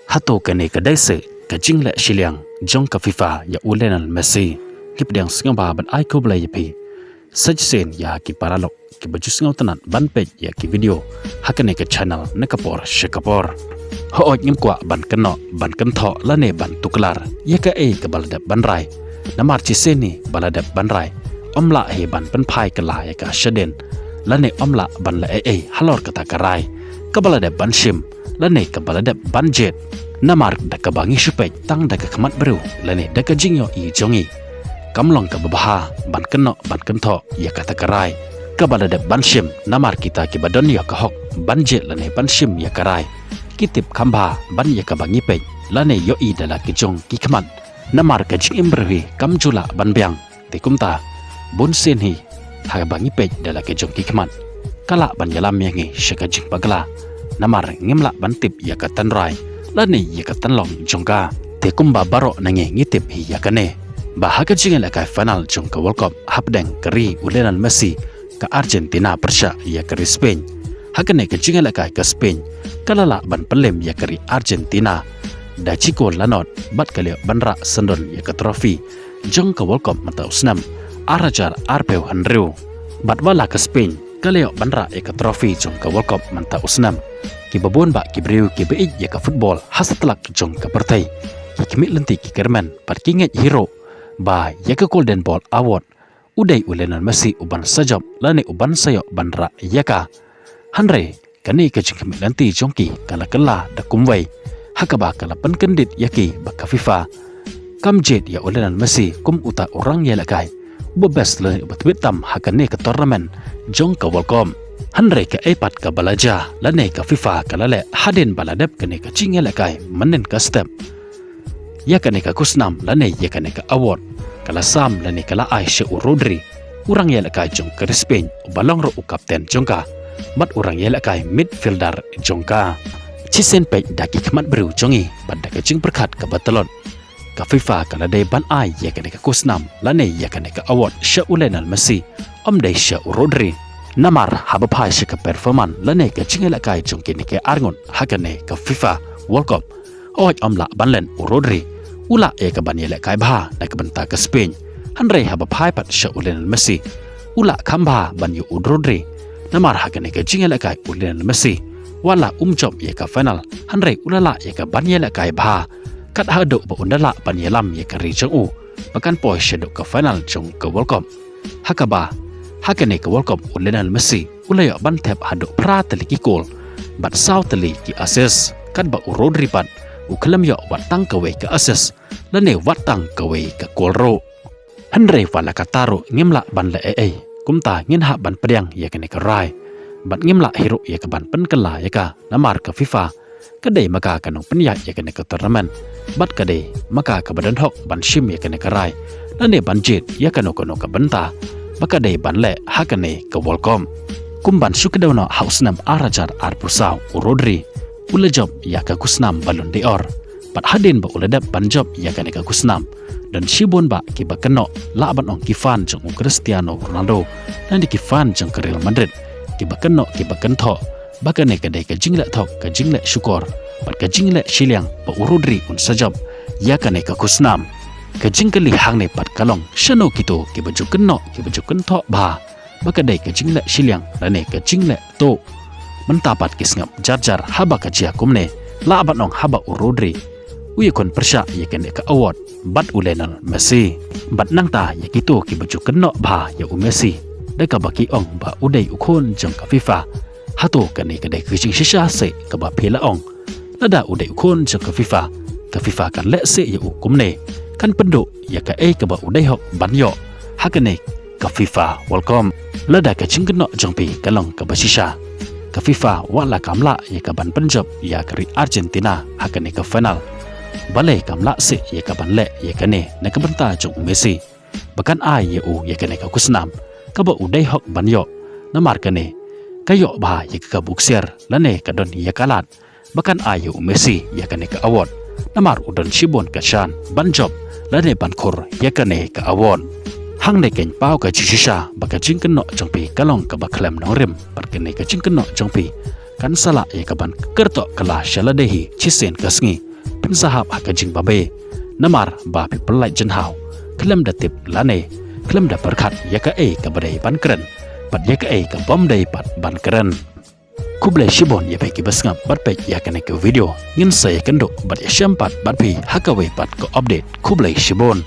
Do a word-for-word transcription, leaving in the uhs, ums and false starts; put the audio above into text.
Hato kane ka dei seh ka jingleh shiliang jong ka FIFA ïa u Lionel Messi? Ngi pdiang sngewbha ban ai khublei ïa phi sa shisien ïa ki paralok kiba ju sngewtynnat ban peit ïa ki video ha kane ka channel na ka por sha ka por. Hooid, ngim kwah ban kynnoh, ban kynthoh lane ban tuklar ïa kaei kaba la dep ban rai. Namar shisien hi ba la dep ban rai, ym lah hi ban pynphai kylla ïa ka shadien lane ym lah ban leh ei ei halor kata ka rai kaba la dep ban shim lane kaba la dep ban jied. Namar da kaba ngi shu peit tang da ka khmat briew lane da ka jingïohi jong ngi, kam long kaba bha ban kynnoh ban kynthoh ïa kata ka rai kaba la dep ban shim. Namar kita kiba don ïa ka hok ban jied lane ban shim ïa ka rai, ki tip kham bha ban ïa kaba ngi peit lane ïohi da la ki jong ki khmat. Namar ka jingim briew hi kam ju lah ban biang. Te kumta, bun sien hi haba ngi peit da la ki jong ki khmat, ka lah ban ïalam ïa ngi sha ka jingpakla. Namar ngim lah ban tip ïa ka tynrai lane ïa ka tynlong jong ka. Te kumba baroh na ngi ngi tip hi ïa kane, ba ha ka jingïalehkai final jong ka World Cup hapdeng ka ri u Lionel Messi, ka Argentina pyrshah ïa ka ri Spain, ha kane ka jingïalehkai ka Spain ka la lah ban pynlem ïa ka ri Argentina da shi kol la nod bad ka la ïoh ban rah syndon ïa ka trophy jong ka World Cup mynta u snem ar hajar arphew hynriew. Bad wat la ka Spain ka la ïoh ban rah ïa ka trophy jong ka World Cup mynta u snem, kiba bun bah ki briew kiba ïeit ïa ka football ha satlak jong ka pyrthei, ki khmih lynti ki kyrmen bad ki ngeit hi ruh ba ïa ka Golden Ball Award u dei u Lionel Messi uban sa jop lane uban sa ïoh ban rah ïa ka. Hynrei kane ka jingkhmih lynti jong ki ka la kylla da kumwei, ha kaba ka la pynkyndit ïa ki ba ka FIFA kam jied ïa u Lionel Messi kum uta u rangïalehkai uba best lane uba tbit tam ha kane ka tournament jong ka World Cup. Hynrei kaei pat kaba la jia lane ka FIFA ka la leh hadien ba la dep kane ka jingïalehkai mynnin ka step, ïa kane ka khusnam lane ïa kane ka award ka la sam lane ka la ai sha u Rodri, u rangïalehkai jong ka ri Spain uba long ruh u kapten jong ka bad u rangïalehkai midfielder jong ka. Shisien peit da ki khmat briew jong ngi bad da ka jingpyrkhat kaba tlot, ka FIFA ka la dei ban ai ïa kane ka khusnam lane ïa kane ka award sha u Lionel Messi, ym dei sha u Rodri. Namar haba phai sha ka performance lane ka jingïalehkai jong kine ki arngut ha kane ka FIFA World Cup, hooid, ym lah ban len u Rodri u lah ïa kaban ïalehkai bha na ka bynta ka Spain. Hynrei haba phai pat sha u Lionel Messi, u lah kham bha ban ïoh u Rodri. Namar ha kane ka jingïalehkai u Lionel Messi wat la um jop ïa ka final, hynrei u la lah ïa kaban ïalehkai bha kat haduh ba un da lah ban ïalam ïa ka ri jong u ba kan poi shaduh ka final jong ka World Cup. Ha kaba ha kane ka World Cup u Lionel Messi u la ïoh ban thep haduh phra tylli ki kol bad saw tylli ki assist, katba u Rodri pat u khlem ïoh wat tang kawei ka assist lane wat tang kawei ka kol ruh. Hynrei wat la katta ruh ngim lah ban leh ei ei, kumta ngin hap ban pdiang ïa kane ka rai bad ngim lah hi ruh ïa kaban pynkylla ïa ka. Namar ka FIFA ka dei ma ka ka nongpynïaid ïa kane ka tournament bad ka dei ma ka kaba don hok ban shim ïa kane ka rai lane ban jied ïa kano kano ka bynta ba ka dei ban leh ha kane ka World Cup. Kum ban shu kdew noh, ha u snem ar hajar arphew saw u Rodri u la jop ïa ka khusnam Ballon d'Or. Bad hadien ba u la dep ban jop ïa kane ka khusnam, don shibun bah kiba kynnoh, lah ban ong ki fan jong u Cristiano Ronaldo lane ki fan jong ka Real Madrid, kiba kynnoh kiba kynthoh ba kane ka dei ka jingleh thok, ka jingleh shukor bad ka jingleh shiliang ba u Rodri un sa jop ïa kane ka khusnam. Ka jingkylli hangne pat ka long, shano kito kiba ju kynnoh, kiba ju kynthoh bha ba ka dei ka jingleh shiliang lane ka jingleh tuh? Mynta pat ki sngap jar jar haba ka jia kumne, lah ban ong haba u Rodri u ïakhun pyrshah ïa kane ka award bad u Lionel Messi. Bad nangta ïa kito kiba ju kynnoh bha ïa u Messi da kaba ki ong ba u dei u khun jong ka FIFA, hato kane ka dei ka jingshisha seh kaba phi la ong? Lada u dei u khun jong ka FIFA, ka FIFA kan leh seh ïa u kumne, kan pynduh ïa kaei kaba u dei hok ban ïoh ha kane ka FIFA World Cup. Lada ka jingkynnoh jong phi ka long kaba shisha, ka FIFA wat la kam lah ïa kaban pynjop ïa ka ri Argentina ha kane ka final. Balei kam lah seh ïa kaban leh ïa kane na ka bynta jong u Messi, ba kan ai ïa u ïa kane ka khusnam kaba u dei hok ban ïoh? Namar kane ka ïoh bha ïa ka kabu ksiar lane ka don ïa ka lad ba kan ai ïa u Messi ïa kane ka award, namar u don shibun ka shan ban jop lane ban khur ïa kane ka award. Hangne keiñ paw ka jingshisha ba ka jingkynnoh jong phi ka long kaba khlem nongrim bad kane ka jingkynnoh jong phi kan sa lah ïa kaban kyrtoh kylla sha lade hi shisien ka sngi. pynshah ha ka jingbabe. Namar ba phi pyllait jinghaw khlem da tip lane khlem da pyrkhat ïa kaei kaba dei ban kren bad ïa kaei ka bym dei pat ban kren. Khublei shibun ïa phi kiba sngap bad peit ïa kane ka video. Ngin sa ïakynduh bad ïashem pat bad phi ha kawei pat ka update. Khublei shibun.